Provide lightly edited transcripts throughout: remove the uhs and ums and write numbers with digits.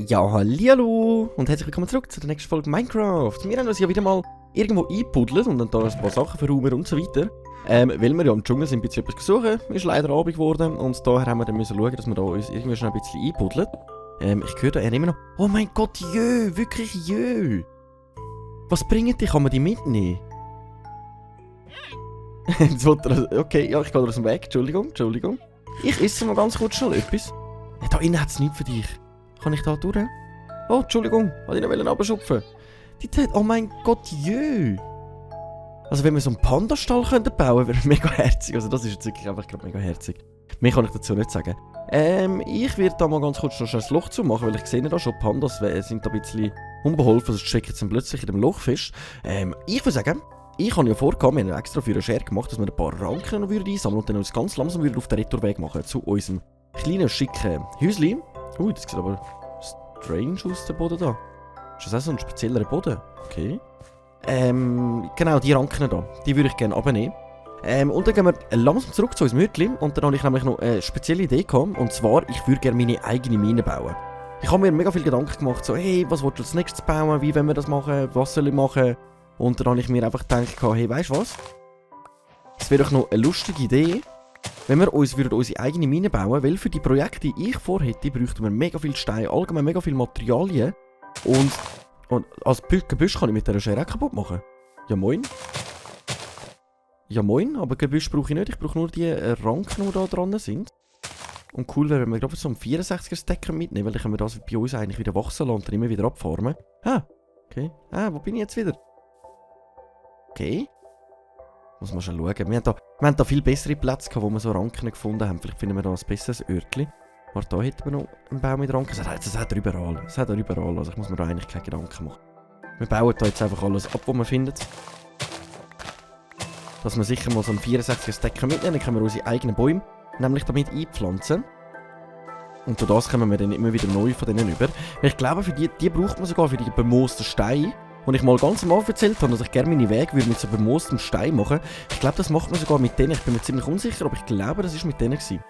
Ja, hallihallo und herzlich willkommen zurück zu der nächsten Folge Minecraft. Wir haben uns ja wieder mal irgendwo eingebuddelt und dann da ein paar Sachen verräumen und so weiter. Weil wir ja im Dschungel sind, ein bisschen etwas gesucht, ist leider Abend geworden und daher haben wir dann müssen schauen, dass wir da uns irgendwie schnell ein bisschen einbuddeln. Ich höre da immer noch, oh mein Gott, jö, wirklich jö. Was bringen die, kann man die mitnehmen? Jetzt wollte er, okay, ja, ich gehe aus dem Weg, Entschuldigung. Ich esse mal ganz kurz schnell etwas. Ja, da innen hat es nichts für dich. Kann ich da durch? Oh, Entschuldigung, wollte ich noch runterschupfen. Die Zeit, oh mein Gott, jö. Also wenn wir so einen Pandastall könnten bauen, wäre mega herzig. Also das ist jetzt wirklich einfach gerade mega herzig. Mehr kann ich dazu nicht sagen. Ich werde da mal ganz kurz noch ein Loch zu machen, weil ich sehe da schon, Pandas sind da ein bisschen unbeholfen, sonst stecken sie plötzlich in dem Loch fest. Ich würde sagen, ich habe ja vorgehabt, wir haben extra für einen Share gemacht, dass wir ein paar Ranken noch einsammeln und dann uns ganz langsam wieder auf den Retourweg machen zu unserem kleinen, schicken Häuschen. Das sieht aber strange aus, der Boden da. Ist das auch so ein spezieller Boden? Okay. Genau, die Ranken da, die würde ich gerne abnehmen. Und dann gehen wir langsam zurück zu unserem Hütchen und dann habe ich nämlich noch eine spezielle Idee gehabt, und zwar, ich würde gerne meine eigene Mine bauen. Ich habe mir mega viel Gedanken gemacht, so, hey, was willst du als nächstes bauen, wie wollen wir das machen, was soll ich machen? Und dann habe ich mir einfach gedacht, hey, weißt du was? Es wäre doch noch eine lustige Idee, wenn wir unsere eigene Mine bauen, weil für die Projekte, die ich vorhätte, bräuchten wir mega viel Stein, allgemein mega viel Materialien. Und als Gebüsch kann ich mit dieser Schere auch kaputt machen. Ja moin. Ja moin, aber Gebüsch brauche ich nicht, ich brauche nur die Ranken, die da dran sind. Und cool wäre, wenn wir glaube ich so einen 64er-Stacker mitnehmen, weil dann können wir das bei uns eigentlich wieder wachsen lassen und dann immer wieder abfarmen. Okay. Wo bin ich jetzt wieder? Okay. Muss man schon schauen. Wir haben da viel bessere Plätze gehabt, wo wir so Ranken gefunden haben. Vielleicht finden wir da ein besseres Örtchen. Warte, da hätten wir noch einen Baum mit Ranken. Das hat er überall. Also ich muss mir da eigentlich keine Gedanken machen. Wir bauen da jetzt einfach alles ab, was wir finden. Dass wir sicher mal so einen 64er Stacker mitnehmen, dann können wir unsere eigenen Bäume nämlich damit einpflanzen. Und durch das kommen wir dann immer wieder neu von denen über. Ich glaube, für die braucht man sogar für die bemoosten Steine. Und ich mal ganz am Anfang erzählt habe, dass ich gerne meine Wege mit so bemoostem Stein machen. Ich glaube, das macht man sogar mit denen. Ich bin mir ziemlich unsicher, aber ich glaube, das war mit denen gewesen.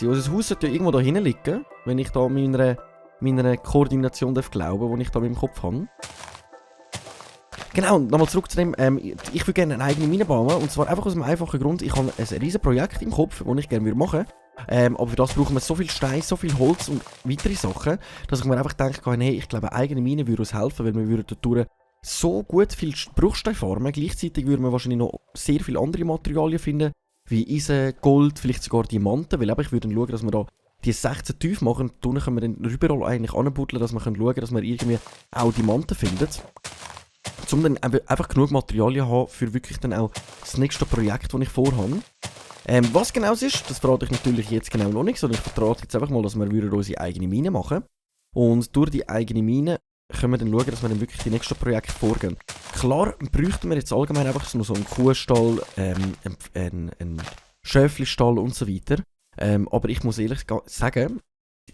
Unser Haus sollte ja irgendwo da hinten liegen, wenn ich da meiner Koordination glauben darf, die ich da mit dem Kopf habe. Genau, und nochmal zurück zu dem, ich würde gerne eine eigene Mine bauen, und zwar einfach aus einem einfachen Grund, ich habe ein riesen Projekt im Kopf, das ich gerne machen würde. Aber für das brauchen wir so viel Stein, so viel Holz und weitere Sachen, dass ich mir einfach denke, hey, ich glaube, eine eigene Mine würde uns helfen, weil wir würden dadurch so gut viel Bruchstein farmen. Gleichzeitig würden wir wahrscheinlich noch sehr viele andere Materialien finden, wie Eisen, Gold, vielleicht sogar Diamanten, weil ich würde dann schauen, dass wir da die 16 tief machen, und dann können wir dann überall eigentlich anbuddeln, dass wir schauen können, dass wir irgendwie auch Diamanten finden. Um dann einfach genug Materialien haben für wirklich dann auch das nächste Projekt, das ich vorhabe. Was genau es ist, das verrate ich natürlich jetzt genau noch nicht, sondern ich verrate jetzt einfach mal, dass wir unsere eigene Mine machen. Und durch die eigene Mine können wir dann schauen, dass wir dann wirklich die nächsten Projekte vorgehen. Klar bräuchten wir jetzt allgemein einfach so einen Kuhstall, einen Schäflistall und so weiter. Aber ich muss ehrlich sagen,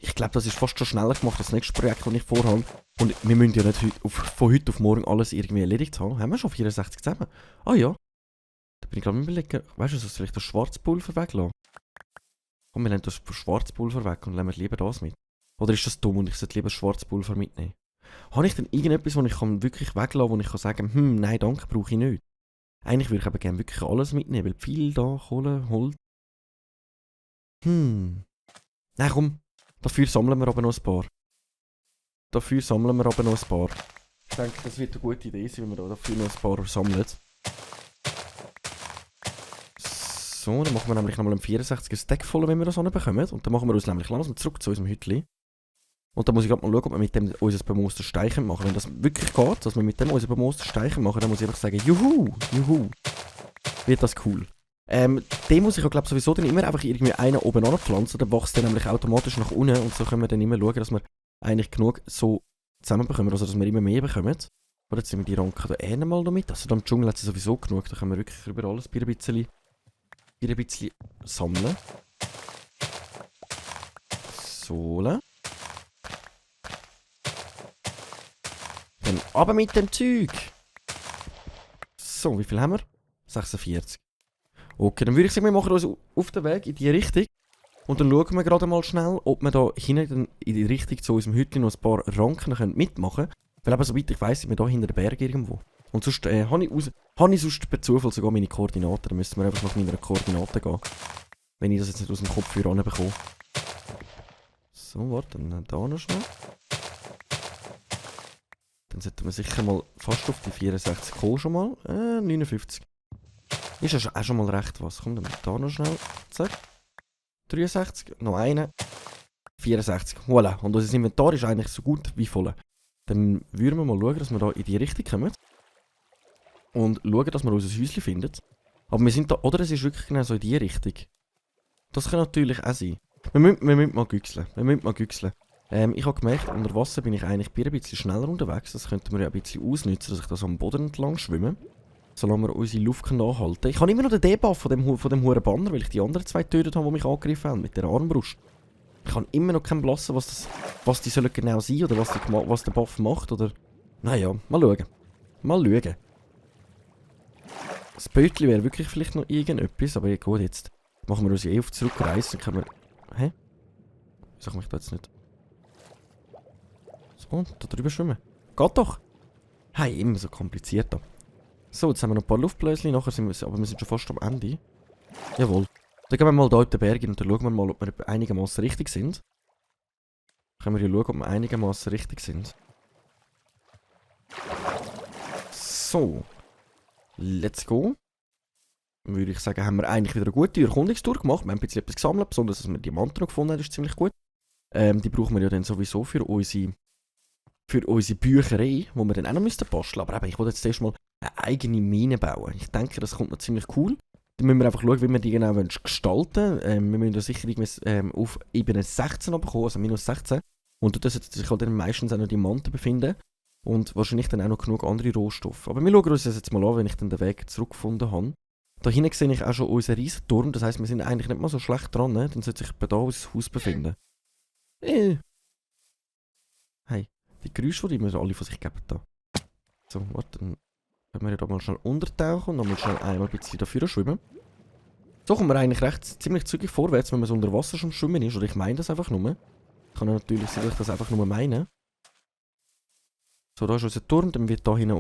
ich glaube, das ist fast schon schneller gemacht als das nächste Projekt, das ich vorhabe. Und wir müssen ja nicht von heute auf morgen alles irgendwie erledigt haben. Haben wir schon 64 zusammen? Ah ja. Da bin ich gerade überlegen, weißt du, soll ich das Schwarzpulver weglassen? Komm, wir nehmen das Schwarzpulver weg und lassen lieber das mit. Oder ist das dumm und ich sollte lieber Schwarzpulver mitnehmen? Habe ich denn irgendetwas, das ich wirklich weglassen kann, wo ich sagen kann, nein, danke, brauche ich nicht? Eigentlich würde ich aber gerne wirklich alles mitnehmen, weil viel da, Kohle, Holz. Nein, komm. Dafür sammeln wir aber noch ein paar. Ich denke, das wird eine gute Idee sein, wenn wir dafür noch ein paar sammeln. So, dann machen wir nämlich nochmal einen 64er Stack voll, wenn wir das bekommen. Und dann machen wir uns nämlich langsam zurück zu unserem Hütchen. Und dann muss ich gerade mal schauen, ob wir mit dem unser bemoostes Steichen machen. Wenn das wirklich geht, dass wir mit dem unser bemoostes Steichen machen, dann muss ich einfach sagen, juhu. Wird das cool. Den muss ich ja, glaube sowieso dann immer einfach irgendwie einen oben anpflanzen, dann wächst der nämlich automatisch nach unten, und so können wir dann immer schauen, dass wir eigentlich genug so zusammenbekommen, also dass wir immer mehr bekommen. Oder jetzt sind wir die Ranken da mal noch mit, also da im Dschungel hat es sowieso genug, da können wir wirklich über alles ein bisschen sammeln. So. Dann runter mit dem Zeug. So, wie viel haben wir? 46. Okay, dann würde ich sagen, wir machen uns auf den Weg in die Richtung. Und dann schauen wir gerade mal schnell, ob wir da hinten in die Richtung zu unserem Hütchen noch ein paar Ranken mitmachen können. Weil eben, soweit ich weiss, sind wir da hinter den Berg irgendwo. Und sonst habe ich sonst per Zufall sogar meine Koordinaten. Dann müssten wir einfach nach meinen Koordinaten gehen. Wenn ich das jetzt nicht aus dem Kopf für bekomme. So, warte, dann da noch schnell. Dann sollten wir sicher mal fast auf die 64 kommen schon mal. 59. Ist ja auch schon mal recht was. Komm, dann da noch schnell. Zack. 63, noch einen. 64. Voilà. Und unser Inventar ist eigentlich so gut wie voll. Dann würden wir mal schauen, dass wir da in die Richtung kommen. Und schauen, dass wir unser Häuschen finden. Aber wir sind da, oder es ist wirklich genau so in die Richtung. Das kann natürlich auch sein. Wir müssen mal güchseln. Ich habe gemerkt, unter Wasser bin ich eigentlich ein bisschen schneller unterwegs. Das könnten wir ja ein bisschen ausnutzen, dass ich da so am Boden entlang schwimme. Solange wir unsere Luft nachhalten. Ich habe immer noch den Debuff von dem huren Banner, weil ich die anderen zwei getötet habe, die mich angegriffen haben, mit der Armbrust. Ich habe immer noch keinen Blassen, was die sollen genau sein oder was der Buff macht. Oder. Naja, mal schauen. Das Bötchen wäre wirklich vielleicht noch irgendetwas, aber gut, jetzt machen wir uns auf die Zurückreise, dann können wir... Hä? Wieso kann ich da jetzt nicht... So, da drüber schwimmen. Geht doch! Hey, immer so kompliziert da. So, jetzt haben wir noch ein paar Luftbläschen, nachher sind wir, aber wir sind schon fast am Ende. Jawohl. Dann gehen wir mal hier in den Berg und dann schauen wir mal, ob wir einigermaßen richtig sind. Können wir hier schauen, ob wir einigermaßen richtig sind. So. Let's go. Würde ich sagen, haben wir eigentlich wieder eine gute Erkundungstour gemacht. Wir haben ein bisschen etwas gesammelt, besonders dass wir Diamanten noch gefunden haben, das ist ziemlich gut. Die brauchen wir ja dann sowieso für unsere Bücherei, wo wir dann auch noch basteln müssen. Aber eben, ich wollte jetzt zuerst mal eine eigene Mine bauen. Ich denke, das kommt noch ziemlich cool. Dann müssen wir einfach schauen, wie wir die genau gestalten wollen. Wir müssen da sicher auf Ebene 16 runterkommen, also minus 16. Und dort sollten sich halt dann meistens auch noch Diamanten befinden. Und wahrscheinlich dann auch noch genug andere Rohstoffe. Aber wir schauen uns das jetzt mal an, wenn ich dann den Weg zurückgefunden habe. Da hinten sehe ich auch schon unseren Riesenturm. Das heisst, wir sind eigentlich nicht mal so schlecht dran. Ne? Dann sollte sich bei da unser Haus befinden. Hey, die Geräusche, die mir alle von sich geben da. So, warte, dann können wir ja da mal schnell untertauchen und dann mal schnell einmal ein bisschen dafür schwimmen. So kommen wir eigentlich ziemlich zügig vorwärts, wenn man so unter Wasser schon schwimmen ist. Oder ich meine das einfach nur. Kann ja natürlich sein, dass ich das einfach nur meine. So, da ist unser Turm, dann wird da hinten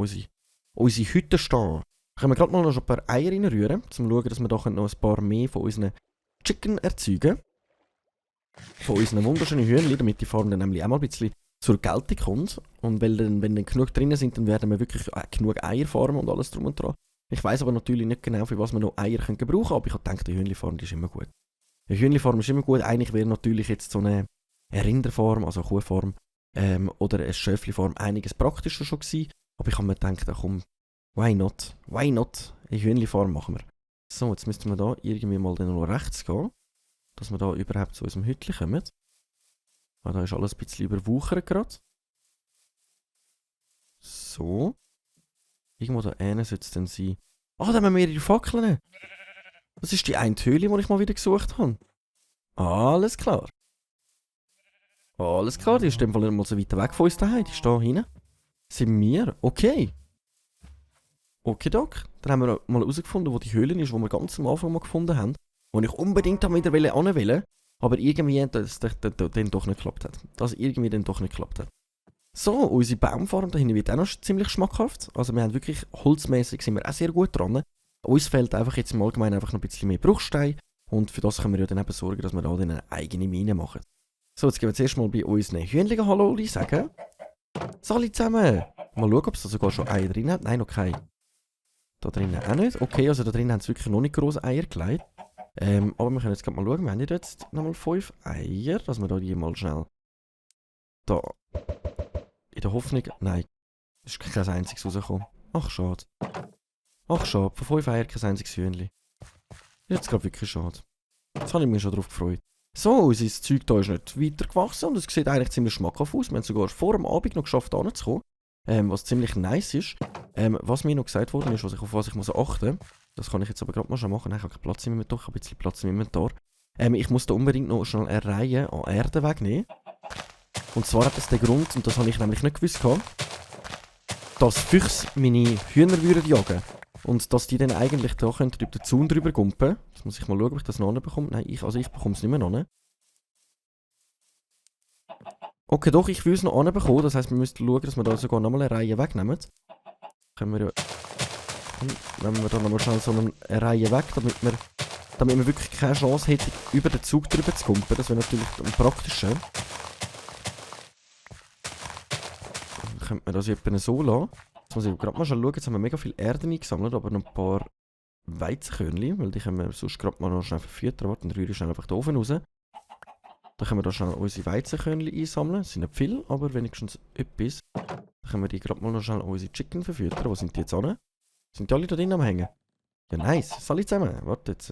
unsere Hütte stehen. Können wir gerade mal noch ein paar Eier reinrühren, um zu schauen, dass wir da noch ein paar mehr von unseren Chicken erzeugen. Von unseren wunderschönen Hühnchen, damit die Farm dann nämlich auch mal ein bisschen zur Geltung kommt. Und wenn dann genug drin sind, dann werden wir wirklich genug Eier farmen und alles drum und dran. Ich weiss aber natürlich nicht genau, für was wir noch Eier können gebrauchen, aber ich habe gedacht, die Hühnchenfarm ist immer gut. Die Hühnchenfarm ist immer gut. Eigentlich wäre natürlich jetzt so eine Rinderfarm, also eine Kuhfarm, oder eine Schöflifarm einiges praktischer schon gewesen. Aber ich habe mir gedacht, komm, why not? Eine Hühnchenfarm machen wir. So, jetzt müssten wir da irgendwie mal dann noch rechts gehen, dass wir da überhaupt zu unserem Hütchen kommen. Ah, da ist alles ein bisschen überwuchert gerade. So. Irgendwo da hinten sollte es dann sein. Ah, da haben wir mehrere Fackeln. Das ist die eine Höhle, die ich mal wieder gesucht habe. Alles klar. Alles klar, die ist in dem Fall nicht mal so weit weg von uns daheim. Die ist da hinten. Sind wir? Okay. Okay, Doc. Dann haben wir mal herausgefunden, wo die Höhle ist, die wir ganz am Anfang mal gefunden haben. Wo ich unbedingt wieder hin wollte. Aber irgendwie das dann doch nicht geklappt hat. So, unsere Baumfarm da hinten wird auch noch ziemlich schmackhaft. Also wir haben wirklich, holzmäßig sind wir auch sehr gut dran. Uns fehlt einfach jetzt im Allgemeinen einfach noch ein bisschen mehr Bruchstein. Und für das können wir ja dann eben sorgen, dass wir da eine eigene Mine machen. So, jetzt gehen wir zuerst mal bei unseren Hühnchen Hallo sagen. Salut zusammen! Mal schauen, ob es da sogar schon Eier drin hat. Nein, noch keine. Da drinnen auch nicht. Okay, also da drinnen haben sie wirklich noch nicht grosse Eier gelegt. Aber wir können jetzt gerade mal schauen. Wir haben jetzt nochmal 5 Eier, dass wir da die mal schnell... Da... In der Hoffnung... Nein, ist kein einziges rausgekommen. Ach, schade. Von 5 Eiern kein einziges Hühnchen. Jetzt gerade wirklich schade. Jetzt habe ich mich schon drauf gefreut. So, unser Zeug hier ist nicht weiter gewachsen und es sieht eigentlich ziemlich schmackhaft aus. Wir haben sogar vor dem Abend noch geschafft, hinzukommen. Was ziemlich nice ist. Was mir noch gesagt worden ist, auf was ich muss achten muss, das kann ich jetzt aber gerade mal schon machen. Nein, ich habe keinen Platz im Inventar, ich habe ein bisschen Platz im Inventar. Ich muss da unbedingt noch schnell eine Reihe an Erde wegnehmen. Und zwar hat das den Grund, und das habe ich nämlich nicht gewusst, dass Füchse meine Hühner würden jagen. Und dass die dann eigentlich da könnten über den Zaun drüber gumpen. Jetzt muss ich mal schauen, ob ich das noch bekomme. Nein, ich bekomme es nicht mehr noch. Okay, doch, ich will es noch anbekommen. Das heisst, wir müssen schauen, dass wir da sogar nochmal eine Reihe wegnehmen. Können wir ja... Nehmen wir da nochmal schnell so eine Reihe weg, damit wir wirklich keine Chance hätten, über den Zug drüber zu kumpen. Das wäre natürlich am praktischen. Dann könnte man das etwa so lassen. Jetzt muss ich gerade mal schauen, jetzt haben wir mega viel Erde eingesammelt, aber noch ein paar Weizenkörnchen, weil die können wir sonst gerade mal noch schnell verfüttern. Warte, dann rühre ich schnell einfach den Ofen raus. Dann können wir da schnell unsere Weizenkörnchen einsammeln. Das sind nicht viel, aber wenigstens etwas. Dann können wir die gerade mal noch schnell unsere Chicken verfüttern. Wo sind die jetzt an? Sind die alle da drin am Hängen? Ja, nice. Alle zusammen. Warte jetzt.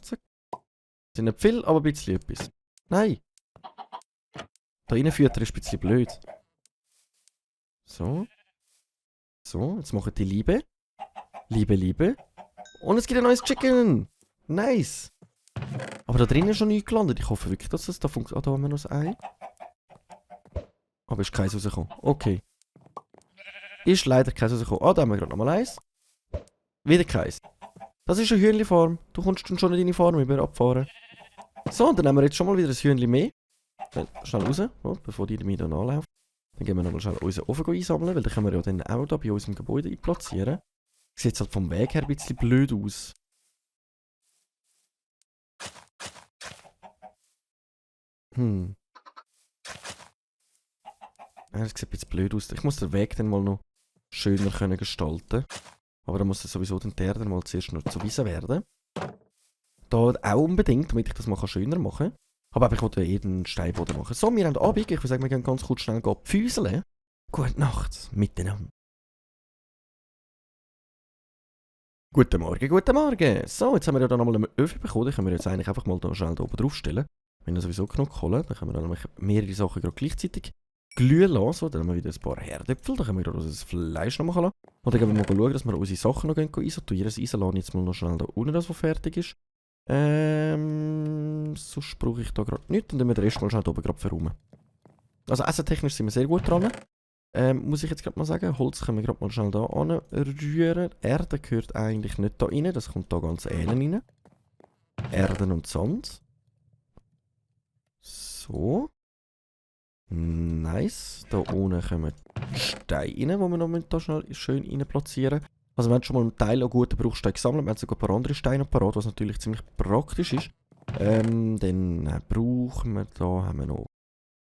Zack. Sind nicht viel, aber ein bisschen etwas. Nein. Da rein füttern ist ein bisschen blöd. So. So, jetzt machen die Liebe. Liebe. Und es gibt ein neues Chicken. Nice. Aber da drinnen ist schon nichts gelandet. Ich hoffe wirklich, dass das da funktioniert. Ah, da haben wir noch das Ei. Aber ist keins rausgekommen. Okay. Ist leider keins rausgekommen. Ah, da haben wir gerade nochmal eins. Wieder keins. Das ist eine Hühnli-Farm. Du kommst dann schon in deine Farm über abfahren. So, und dann haben wir jetzt schon mal wieder ein Hühnli mehr. Schnell raus, bevor die mir dann anlaufen. Dann gehen wir nochmal schnell unseren Ofen einsammeln, weil den können wir ja dann auch da bei unserem Gebäude einplatzieren. Sieht halt vom Weg her ein bisschen blöd aus. Ja, das sieht ein bisschen blöd aus. Ich muss den Weg dann mal noch schöner können gestalten. Aber dann muss sowieso die Erde mal zuerst noch zuwiesen werden. Da auch unbedingt, damit ich das mal schöner machen kann. Aber ich wollte ja jeden Steinboden machen. So, wir haben Abend. Ich würde sagen, wir gehen ganz kurz schnell pfüseln. Gute Nacht miteinander. Guten Morgen, guten Morgen. So, jetzt haben wir ja da nochmal einen Öfen bekommen. Den können wir jetzt eigentlich einfach mal da schnell da oben draufstellen. Wenn wir sowieso genug holen, dann können wir dann nämlich mehrere Sachen gerade gleichzeitig glühen lassen. So, dann haben wir wieder ein paar Herdäpfel. Dann können wir gerade das Fleisch noch machen lassen. Und dann gehen wir mal schauen, dass wir unsere Sachen noch einsortieren. Das Eisen lasse ich jetzt mal noch schnell da unten, das was fertig ist. Sonst brauche ich da gerade nichts. Und dann wir den Rest mal schnell da oben gerade verräumen. Also essentechnisch sind wir sehr gut dran. Muss ich jetzt gerade mal sagen. Holz können wir gerade mal schnell da anrühren. Erde gehört eigentlich nicht da rein. Das kommt da ganz innen rein. Erden und Sand. So. Nice. Da unten kommen Steine rein, die wir noch da schnell schön rein platzieren. Also wir haben schon mal einen Teil an guten Bruchsteinen gesammelt. Wir haben sogar ein paar andere Steine parat, was natürlich ziemlich praktisch ist. Dann brauchen wir da, haben wir noch...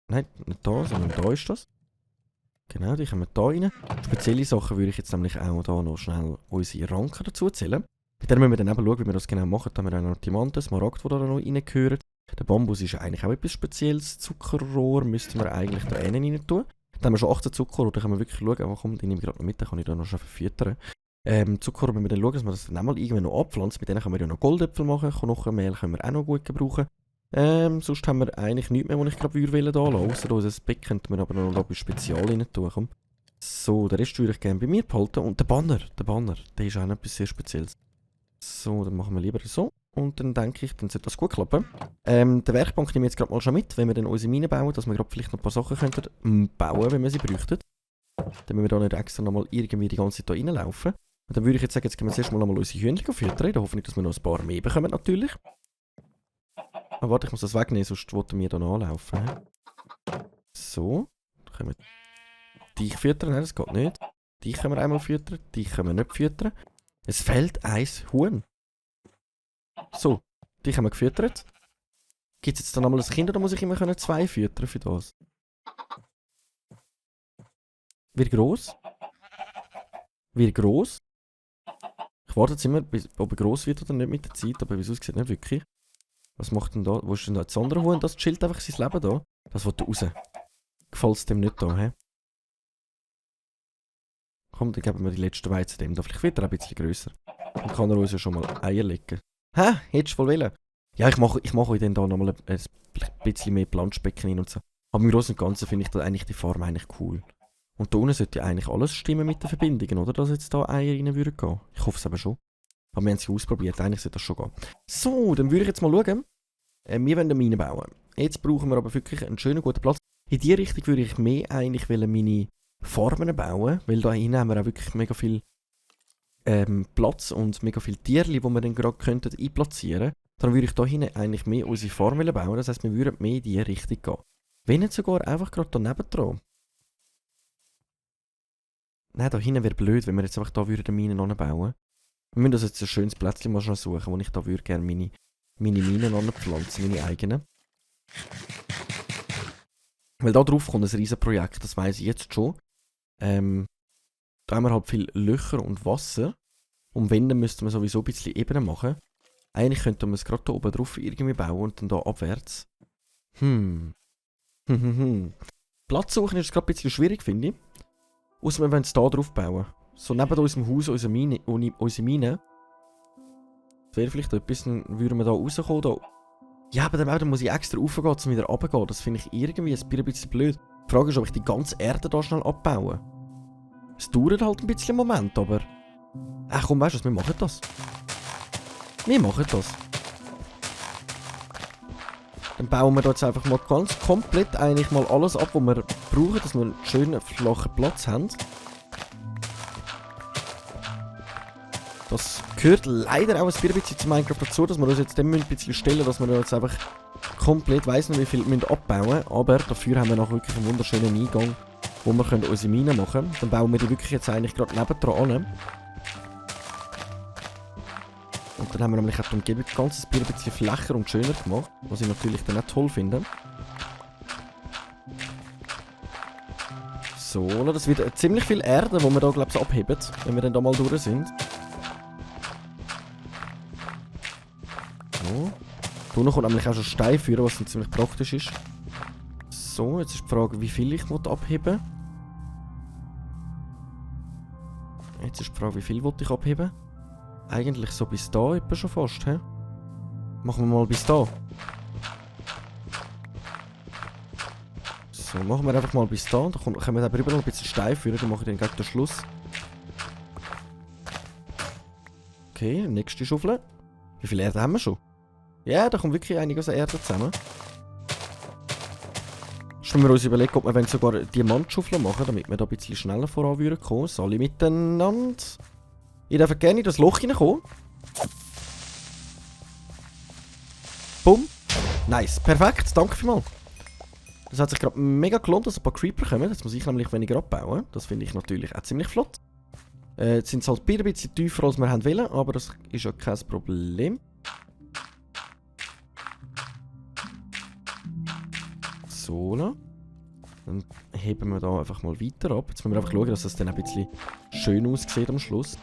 Nein, nicht da, sondern da ist das. Genau, die kommen da rein. Spezielle Sachen würde ich jetzt nämlich auch da noch schnell unsere Ranken dazu zählen. Mit denen müssen wir dann eben schauen, wie wir das genau machen. Da haben wir dann noch Diamanten, Smaragd, die da noch reingehören. Der Bambus ist eigentlich auch etwas Spezielles. Zuckerrohr müssten wir eigentlich da innen rein tun. Da haben wir schon 18 Zuckerrohr, da können wir wirklich schauen. Aber komm, die nehme ich gerade noch mit, dann kann ich da noch schnell verfüttern. Zuckerrohr müssen wir dann schauen, dass wir das dann auch mal irgendwann noch abpflanzen. Mit denen können wir ja noch Goldäpfel machen. Knochenmehl können wir auch noch gut gebrauchen. Sonst haben wir eigentlich nichts mehr, was ich glaube würde da lassen. Ausser unser Beck könnten wir aber noch bei Spezial rein tun. So, den Rest würde ich gerne bei mir behalten. Und der Banner, der ist auch etwas sehr Spezielles. So, dann machen wir lieber so. Und dann denke ich, dann sollte das gut klappen. Die Werkbank nehmen wir jetzt gerade mal schon mit, wenn wir dann unsere Mine bauen, dass wir gerade vielleicht noch ein paar Sachen könnten bauen, wenn wir sie bräuchten. Dann müssen wir da nicht extra nochmal irgendwie die ganze Zeit da reinlaufen. Und dann würde ich jetzt sagen, jetzt gehen wir zuerst mal nochmal unsere Hühnchen füttern. Da hoffe ich, dass wir noch ein paar mehr bekommen natürlich. Aber warte, ich muss das wegnehmen, sonst wollten wir da noch anlaufen. So, dann können wir dich füttern, nein, das geht nicht. Dich können wir einmal füttern, dich können wir nicht füttern. Es fehlt ein Huhn. So, dich haben wir gefüttert. Gibt es jetzt dann nochmal ein Kind oder muss ich immer zwei füttern für das? Wie gross? Wie gross? Ich warte jetzt immer, ob er gross wird oder nicht mit der Zeit, aber wie es aussieht, nicht wirklich. Was macht denn da? Wo ist denn da das andere Huhn? Das chillt einfach sein Leben da. Das will raus. Gefällt es dem nicht da, hä? Komm, dann geben wir die letzten Weizen dem. Da vielleicht wird er ein bisschen grösser. Dann kann er uns ja schon mal Eier legen. Hä? Hättest du wohl wollen? Ja, ich mache euch dann da nochmal ein bisschen mehr Planschbecken hin und so. Aber im Großen und Ganzen finde ich da eigentlich die Farm eigentlich cool. Und da unten sollte ja eigentlich alles stimmen mit den Verbindungen, oder? Dass jetzt da Eier rein würden gehen. Ich hoffe es aber schon. Aber wir haben es ausprobiert, eigentlich sollte das schon gehen. So, dann würde ich jetzt mal schauen. Wir wollen eine Mine bauen. Jetzt brauchen wir aber wirklich einen schönen, guten Platz. In die Richtung würde ich mehr eigentlich meine Farmen bauen, weil da hinten haben wir auch wirklich mega viel Platz und mega viele Tierchen, die wir dann gerade könnten einplatzieren. Dann würde ich da hinten eigentlich mehr unsere Farm bauen. Das heisst, wir würden mehr in die Richtung gehen. Wenn nicht sogar einfach gerade daneben dran. Nein, da hinten wäre blöd, wenn wir jetzt einfach da eine Mine anbauen. Wir müssen uns jetzt ein schönes Plätzchen mal schnell suchen, wo ich da gerne meine Minen anpflanzen, meine eigenen. Weil da drauf kommt ein riesen Projekt, das weiss ich jetzt schon. Da haben wir halt viel Löcher und Wasser. Und wenn, dann müssten wir sowieso ein bisschen Ebene machen. Eigentlich könnten wir es gerade da oben drauf irgendwie bauen und dann da abwärts. Platz suchen ist gerade ein bisschen schwierig, finde ich. Ausser wir wollen es da drauf bauen. So neben unserem Haus, unsere Mine. Das wäre vielleicht etwas, dann würden wir da rauskommen. Da. Ja, aber dann muss ich extra raufgehen, um wieder runterzugehen. Das finde ich irgendwie ein bisschen blöd. Die Frage ist, ob ich die ganze Erde da schnell abbaue. Es dauert halt ein bisschen einen Moment, aber... Ach komm, weißt du was, wir machen das. Wir machen das. Dann bauen wir da jetzt einfach mal ganz komplett eigentlich mal alles ab, was wir brauchen, dass wir einen schönen, flachen Platz haben. Das gehört leider auch ein bisschen zu Minecraft dazu, dass wir uns jetzt dem ein bisschen stellen, dass wir jetzt einfach komplett, weiss nicht wie viel abbauen müssen, aber dafür haben wir noch wirklich einen wunderschönen Eingang, wo wir unsere Minen machen können. Dann bauen wir die wirklich jetzt eigentlich gerade nebendran an. Und dann haben wir nämlich auch die Umgebung ganz ein bisschen flächer und schöner gemacht, was ich natürlich dann auch toll finde. So, das wird ziemlich viel Erde, die wir da glaube ich abheben, wenn wir dann da mal durch sind. So. Hier kommt nämlich auch schon Stein führen, was dann ziemlich praktisch ist. So, jetzt ist die Frage, wie viel ich abheben will. Jetzt ist die Frage, wie viel ich abheben will. Eigentlich so bis da etwa schon fast, hä? Machen wir mal bis da. So, machen wir einfach mal bis da. Da können wir da drüber noch ein bisschen Stein führen, dann mache ich dann gleich den Schluss. Okay, nächste Schaufel. Wie viel Erde haben wir schon? Ja, da kommt wirklich einiges an Erde zusammen. Schon wir uns überlegen, ob wir sogar Diamantschaufeln machen, damit wir da ein bisschen schneller voran kommen würden. So, alle miteinander. Ihr dürft gerne in das Loch hineinkommen. Bumm. Nice. Perfekt. Danke vielmals. Das hat sich gerade mega gelohnt, dass ein paar Creeper kommen. Jetzt muss ich nämlich weniger abbauen. Das finde ich natürlich auch ziemlich flott. Jetzt sind es halt ein bisschen tiefer, als wir wollen, aber das ist ja kein Problem. So. Dann heben wir da einfach mal weiter ab. Jetzt müssen wir einfach schauen, dass das dann ein bisschen schön aussieht am Schluss.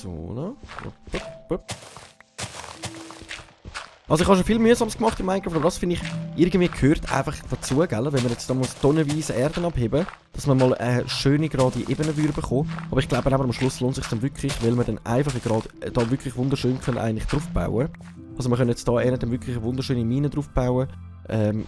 So. Also ich habe schon viel Mühsames gemacht in Minecraft, aber das finde ich, irgendwie gehört einfach dazu, gell? Wenn wir jetzt da mal tonnenweise Erden abheben, dass wir mal eine schöne gerade Ebene bekommen. Aber ich glaube aber am Schluss lohnt es sich dann wirklich, weil wir dann einfach gerade da wirklich wunderschön können eigentlich drauf bauen. Also wir können jetzt da eher dann wirklich eine wunderschöne Mine drauf bauen.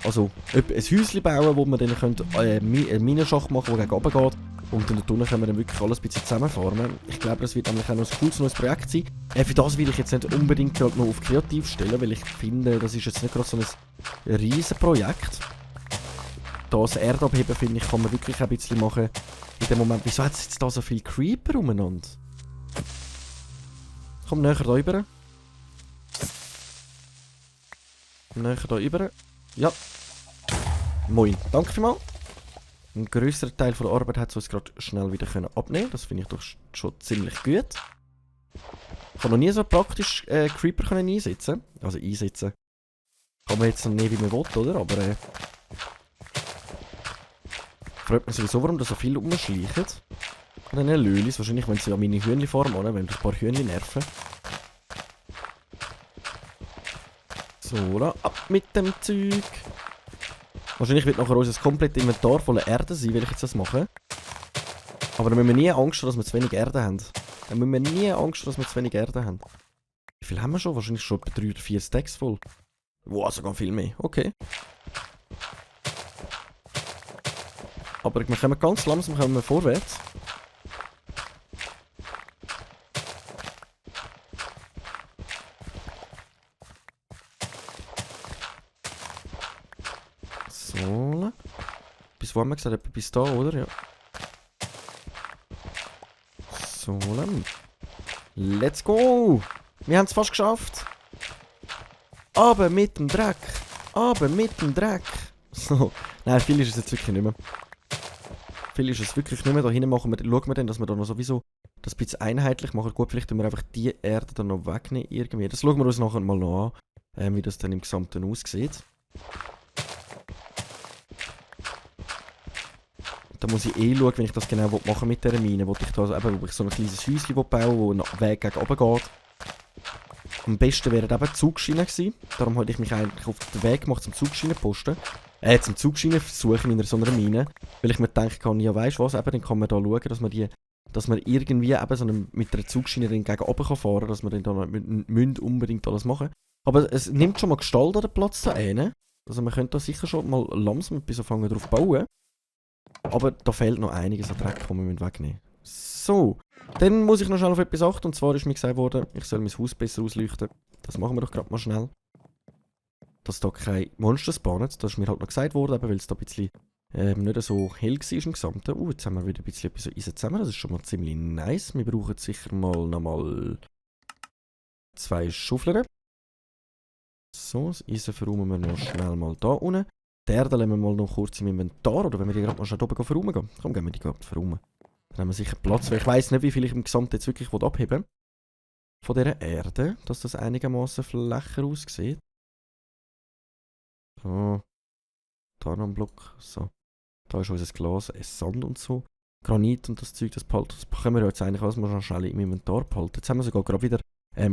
Also ein Häuschen bauen, wo wir dann einen Minenschacht machen, der gegen oben geht. Und dann können wir dann wirklich alles ein bisschen zusammenfarmen. Ich glaube, das wird nämlich auch noch ein cooles neues Projekt sein. Für das will ich jetzt nicht unbedingt gerade noch auf kreativ stellen, weil ich finde, das ist jetzt nicht gerade so ein riesen Projekt. Das Erdabheben, finde ich, kann man wirklich ein bisschen machen. In dem Moment, wieso hat es jetzt da so viele Creeper umeinander? Komm näher da rüber. Näher da rüber. Ja. Moin. Danke vielmals. Ein grösserer Teil von der Arbeit hat es uns gerade schnell wieder abnehmen. Das finde ich doch schon ziemlich gut. Ich habe noch nie so praktisch Creeper einsetzen. Also einsetzen. Kann man jetzt noch nicht, wie man will, oder? Aber fragt mich sowieso, warum da so viel rumschleichen. Und dann Lölis. Wahrscheinlich, wenn sie an meine Hühnli-Farm an, wenn ein paar Hühnli nerven. So, da, ab mit dem Zeug. Wahrscheinlich wird nachher unser komplettes Inventar voller Erde sein, wenn ich jetzt das mache. Aber dann müssen wir nie Angst haben, dass wir zu wenig Erde haben. Dann müssen wir nie Angst haben, dass wir zu wenig Erde haben. Wie viel haben wir schon? Wahrscheinlich schon etwa 3 oder 4 Stacks voll. Wow, sogar viel mehr. Okay. Aber wir kommen ganz langsam vorwärts. So. Bis wo haben wir gesagt? Etwa bis da, oder? Ja. So. Let's go! Wir haben es fast geschafft. Aber mit dem Dreck. Aber mit dem Dreck. So. Nein, viel ist es jetzt wirklich nicht mehr. Viel ist es wirklich nicht mehr. Da hinten schauen wir dann, dass wir da noch sowieso das ein bisschen einheitlich machen. Gut, vielleicht tun wir einfach die Erde dann noch wegnehmen irgendwie. Das schauen wir uns nachher mal noch an, wie das dann im Gesamten aussieht. Da muss ich schauen, wenn ich das genau machen mit dieser Mine. Wo ich so ein kleines Häuschen bauen, wo ein Weg gegen oben geht. Am besten wären eben Zugschienen gewesen. Darum habe ich mich eigentlich auf den Weg gemacht zum Zugschienenposten. Zum Zugschienenversuch in so einer Mine. Weil ich mir gedacht habe, ja weisst was, eben, dann kann man da schauen, dass man irgendwie eben so mit einer Zugschiene gegen oben fahren kann, dass man dann da nicht unbedingt alles machen. Aber es nimmt schon mal Gestalt an den Platz da rein. Also man könnte da sicher schon mal langsam etwas anfangen drauf bauen. Aber da fehlt noch einiges an Dreck, das wir wegnehmen müssen. So, dann muss ich noch schnell auf etwas achten. Und zwar ist mir gesagt worden, ich soll mein Haus besser ausleuchten. Das machen wir doch gerade mal schnell. Dass da keine Monster spawnen. Das ist mir halt noch gesagt worden, weil es da ein bisschen nicht so hell war im Gesamten. Jetzt haben wir wieder ein bisschen etwas Eisen zusammen. Das ist schon mal ziemlich nice. Wir brauchen sicher nochmal 2 Schaufeln. So, das Eisen verräumen wir noch schnell mal da unten. Die Erde lassen wir mal noch kurz im Inventar, oder wenn wir die gerade mal schnell oben verräumen gehen. Komm, gehen wir die gerade verräumen. Dann haben wir sicher Platz, weil ich weiss nicht, wie viel ich im Gesamten jetzt wirklich abheben will. Von dieser Erde, dass das einigermaßen flächer aussieht. So. Da noch ein Block. So. Da ist unser Glas, Sand und so. Granit und das Zeug, das können wir jetzt eigentlich alles mal noch schnell im Inventar behalten. Jetzt haben wir sogar gerade wieder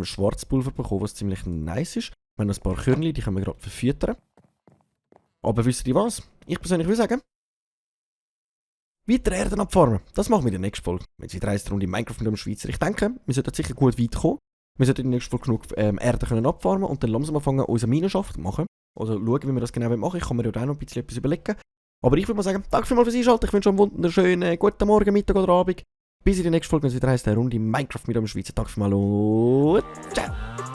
Schwarzpulver bekommen, was ziemlich nice ist. Wir haben noch ein paar Körnchen, die können wir gerade verfüttern. Aber wisst ihr was? Ich persönlich will sagen, weiter Erden abfarmen. Das machen wir in der nächsten Folge. Wenn es wieder heisst, Runde Minecraft mit dem Schweizer. Ich denke, wir sollten sicher gut weit kommen. Wir sollten in der nächsten Folge genug Erde können abfarmen und dann langsam anfangen, unsere Minenschaft zu machen. Also schauen, wie wir das genau machen. Ich kann mir ja auch noch ein bisschen etwas überlegen. Aber ich würde mal sagen, danke vielmals fürs Einschalten. Ich wünsche euch einen wunderschönen guten Morgen, Mittag oder Abend. Bis in der nächsten Folge, wenn es wieder heisst, Runde Minecraft mit dem Schweizer. Danke vielmals und ciao.